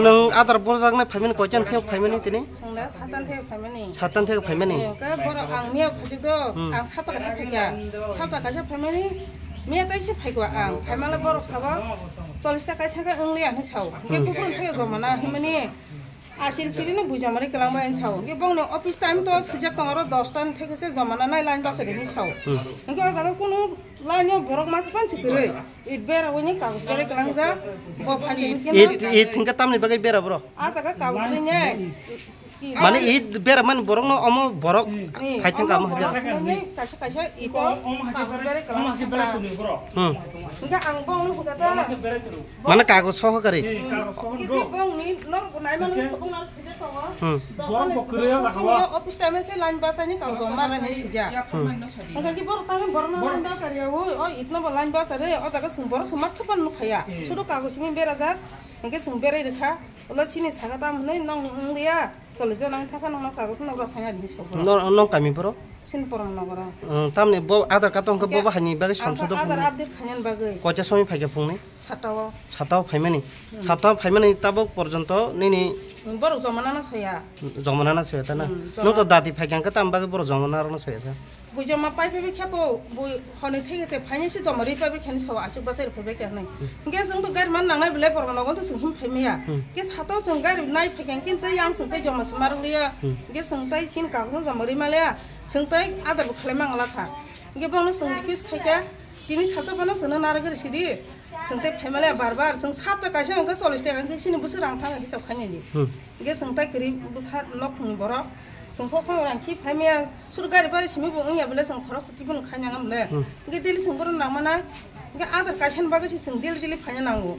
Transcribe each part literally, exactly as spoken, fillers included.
Nwng adar borjaknai phaimani koitan thek phaimani tini? Songda satan thek phaimani. Satan thek phaimani? Ke borok ang miya phajik do, Hmm. ang sata kaisa phaikha. Sata kaisa phaimani, miya tai se phaikwa ang. Phaimala borok sabo, "Chollish ta kai thangkha wng liya," hinwi sao. Hingke Hmm. buphuru thek jomana hinmani, asil siri no bujamari kwlangma hinwi sao. Hingke bongni office time to swijak tongo oro dos ta ni theke se jomana nai line bachari hinwi sao. Hmm. Hingke o jaga kunu Lainio borok masa pansi kwrwi. It bera wini kagus bera kwlangjak. Bo phaikhe hinkhe It, no. It hinkhe tamni bagwi bera bro? A jaga kagus rinye. Mane it bera mani borok no omo borok Ni, phai thangka omo omo borok hwnkhe. Wini kaisa kaisa ito kagus bera kwlangjak. Hmm. Hingke ang bongno hwnkhe ta. Mane kagus soho kari. Kiti bongni norok bo naimano bongno Hmm. Dosmani, dosmani somoyo office time se line bachani kau jom marani sija. Hmm. Hingke ki borok tangwi borokno line bachari ya, oi, oi, itno bo line bachari, o jaga chwng borok chwng matsa pan nukhaya. Sudu kago simi berajak, hingke chwng berai rikha, ulo sini saka tam hwnwi nokni wngya, choli jo nang thangkha nokno kago swnam rw sanya di sobo. Nor-, nong kami borok? Sini porom nogoro. Hmm, tamni bo Aadhaar card tongkhe bo Hingke bahai ni bagwi ang somsok Aadhaar tongkhe. Update khainani bagwi. Koita somi phaikha phungni? Satao. Satao phaimani? Hmm. Satao phaimani tabok porjonto nini Borok jomana no soya. Jomana no soya ta na? Hmm, Nwng to jomana. Dati phaikha hwnkhe tam bagwi borok jomana rok no soya ta? Bui joma pai phaibai khe bo, bui hwnwi thai se phaini se joma ri paibai khe ni sao achuk bachai phaibai khe hwnwi. Hmm. Hwnkhe chwng to gari man nangnai belai borok nogo to chwng him phaimaya. Hmm. Hwnkhe satao chwng gari nai phaikha hwnkhe chai yang chwng tei joma se marwk liya. Hmm. Hwnkhe chwng tei chini kagoj no joma ri maliya. Chwng tei Aadhaar bo khlai mangla kha. Hwnkhe bono chwng request khaikha. Tini salsa phano chwngno narwgwi sidi. Chwng tei phaimaliya bar bar. Chwng sapta kaisa hwnkhe chollish taka hwnkhe chini bwswk rang thang hisab khainai di. Hmm. Hwnkhe chwng tai kwrwi bwsa nokhungni borok. Chwng sok sok rang khi phaimaya. Sur gari bari simi bo wngya bole chwng khoroksa tibun khainang bole. Hmm. Hwnkhe daily chwng bono nang mana. Hwnkhe Aadhaar kaisa ni bagwi se chwng daily daily phaina nango.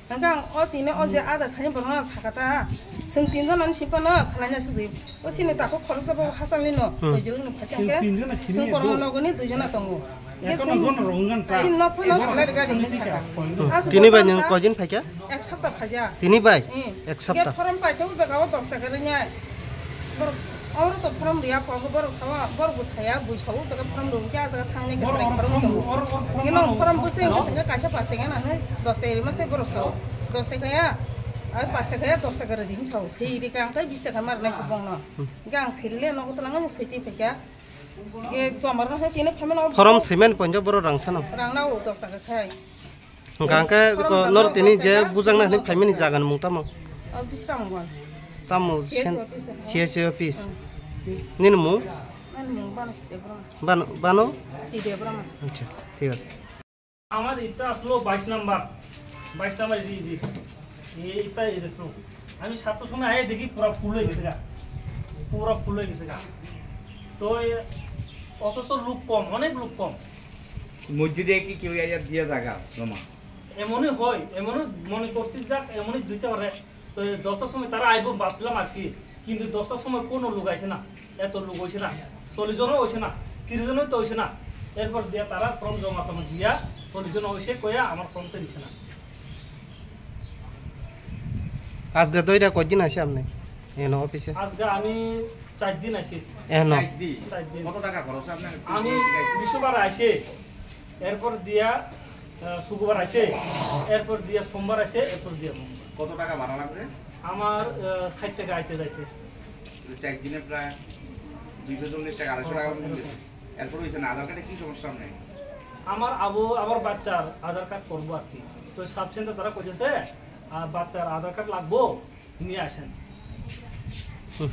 Hwnkhe ang o tini o je Aadhaar khaini borokno sakha ta. Chwng tinjon ani sipano khwlaina sidi. O chini takhuk khoroksa bo hachal ni no. Hmm. Twijlwng ni phaikhe. Chwng tinjon ani sini chwng kormo do. Nogoni duijona tongo. Ekono jono rwngan ta. Tin no phano khlai gari ni saka. Aswk Tini bai borok nwng sa koijin phaikha? Ek sapta phaja. Tini bai? Hmm. Ek sapta. Form paikha o jaga o dos taka rinai. Borok, oro to form riya, kok borok sawa, borok bo saya, bui sawa, jaga form rwkhe, a jaga thangnai khe form rwkhe. Form, or, or, form Kino rwkhe. Form bwswk wngkhe sengkhe kaisa pass tengya nang dos taka rima se borok sawa. Dos taka ya, ai pass taka ya, dos taka rwdi hinwi sawa. Sei rikha ang tai bis taka marnai kubong no. Hmm. Hwnkhe ang siri le nogo twlangwi swi twi phaikha. Hwnkhe joma rwna hai tini phaimano. Form cement ponjo borok rang sano. Rang nao dos taka khai. Hwnkha hwnkhe Form ko joma nor tini dos je taka, bujakna form hwnwi phaimani dos taka. Jaga ni mung tamo? O Bisramganj. Tamo C S C sen-, office. C S C office. Hmm. Nini mung? Ani mung Bano Tidebrama. Bano, Bano? Tidebrama. Acha, thik ase. আমার এটা আসলো বাইশ নাম্বার, বাইশ নাম্বার এই যে, এই যে, এইটা এই দেখলো। আমি সাতটার সময় আয় দেখি পুরা ফুল হয়ে গেছে গা, পুরা ফুল হয়ে গেছে গা। তো এ, অথচ লোক কম, অনেক লোক কম। মসজিদে কি কেউ আইয়া দিয়া জায়গা জমা? এমনই হয়, এমনই মনে করছি যাক, এমনই দিতে পারে। তো এই দশটার সময় তারা আইবো ভাবছিলাম আজকে, কিন্তু দশটার সময় কোনো লোক আইছে না, এত লোক হইছে না, চল্লিশ জনও হইছে না, তিরিশ জনও তো হইছে না। এরপর দিয়া তারা ফর্ম জমা টমা দিয়া চল্লিশ জন হইছে কইয়া আমার ফর্ম তো দিছে না। আজকে দইরা কয়দিন আছে আপনি এখানে অফিসে? আজকে আমি চার দিন আছি। এখনো? চার দিন। চার দিন। কত টাকা খরচ আপনার? আমি বৃহস্পতিবার আসে, এরপর দিয়া, আহ, শুক্রবার আসে, এরপর দিয়া সোমবার আসে, এরপর দিয়া মঙ্গলবার। কত টাকা ভাড়া লাগবে? আমার, আহ, ষাট টাকা আইতে যাইতে। চার দিনে প্রায় দুইশো চল্লিশ টাকা, আড়াইশো টাকা মতো গেছে। এরপর হইছে না, আধার কার্ডে কি সমস্যা আপনার? আমার আবু, আমার বাচ্চার আধার কার্ড করবো আর কি। তো সাব সেন্টার তারা কইতেছে, আহ, বাচ্চার আধার কার্ড লাগবো, নিয়ে আসেন। হুম।